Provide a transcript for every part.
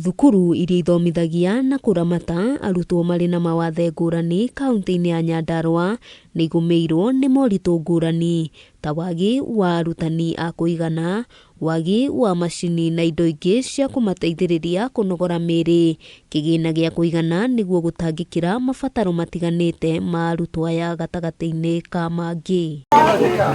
Thukuru iria ithomithagia na kũramata arutwo marĩ na mawathe ngũrani kaunti-inĩ ya Nyandarua nĩ igũmĩirwo nĩ moritũ ngũrani ta wagi wa arutani a kũigana, wagi wa macini na indo ingĩ cia kũmateithĩrĩria kũnogora mĩĩrĩ, kĩgĩna gĩa kũigana nĩguo gũtangĩkĩra mabataro matiganĩte ma arutwo aya gatagatĩ-inĩ ka mangĩ.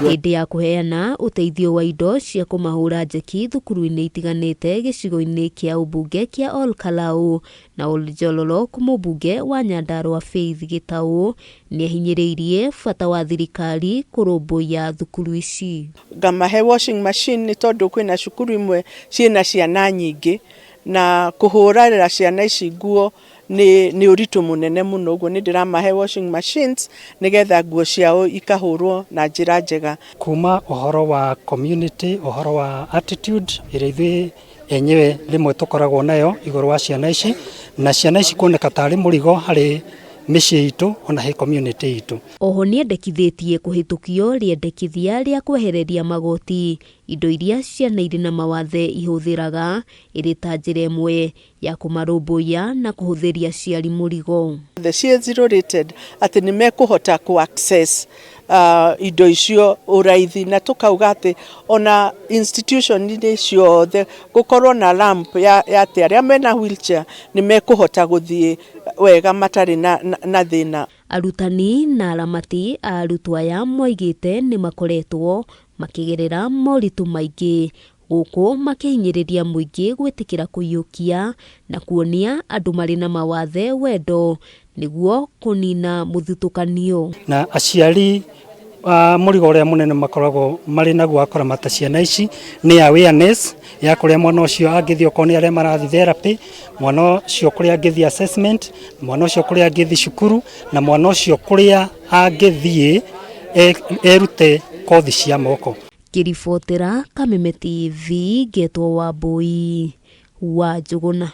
Hĩndĩ ya kũheana ũteithio wa indo cia kũmahũra njeki thukuru-inĩ itiganĩte gĩcigo-inĩ kĩa ũmbunge kĩa Ol Kalou na Oljololok, mũmbunge wa Nyandarua Faith Gĩtaũ nĩahinyĩrĩirie bata wa thirikari kũrũmbũiya thukuru ici. Ngamahe washing machine nĩ tondũ kwĩna cukuru imwe ciĩna ciana nyingĩ na kũhũrĩra ciana ici nguo nĩ nĩ ũritũ mũnene mũno. Ũguo nĩ ndĩramahe washing machines nĩgetha nguo ciao ikahũrwo na njĩra njega. Kuma ũhoro wa community, ũhoro wa attitude ĩrĩa ithuĩ enyewe rĩmwe tũkoragwo nayo igũrũ wa ciana ici, na ciana ici kuoneka tarĩ mũrigo harĩ mĩciĩ itũ ona he community itũ. Oho nĩendekithĩtie kũhĩtũkio rĩendekithia rĩa kwehereria magoti indo iria ciana irĩ na mawathe ihũthĩraga ĩrĩ ta njĩra ĩmwe ya kũmarũmbũiya na kũhũthĩria aciari mũrigo. Ciĩ zero rated, atĩ nĩ mekũhota kũ access indo icio ũraithi, na tũkauga atĩ ona institution-inĩ ciothe gũkorwo na ramp ya atĩ arĩa mena wheelchair nĩ mekũhota gũthiĩ wega matarĩ na thĩna. Arutani na aramati a arutwo aya moigĩte nĩ makoretwo makĩgerera moritũ maingĩ gũkũ makĩhinyĩrĩria mũingĩ gwĩtĩkĩra kũiyũkia na kuonia andũ marĩ na mawathe wendo nĩguo kũnina mũthutũkanio. Na aciari mũrigo ũrĩa mũnene makoragwo marĩ naguo wa kũramata ciana ici nĩ awareness ya kũrĩa mwana ũcio angĩthiĩ, okorwo nĩ arĩa marathiĩ therapy, mwana ũcio kũrĩa angĩthiĩ assessment, mwana ũcio kũrĩa angĩthiĩ cukuru, na mwana ũcio kũrĩa angĩthiĩ erute kothi cia moko. Ngĩribotera Kameme TV, ngetwo Wambui wa Njũgũna.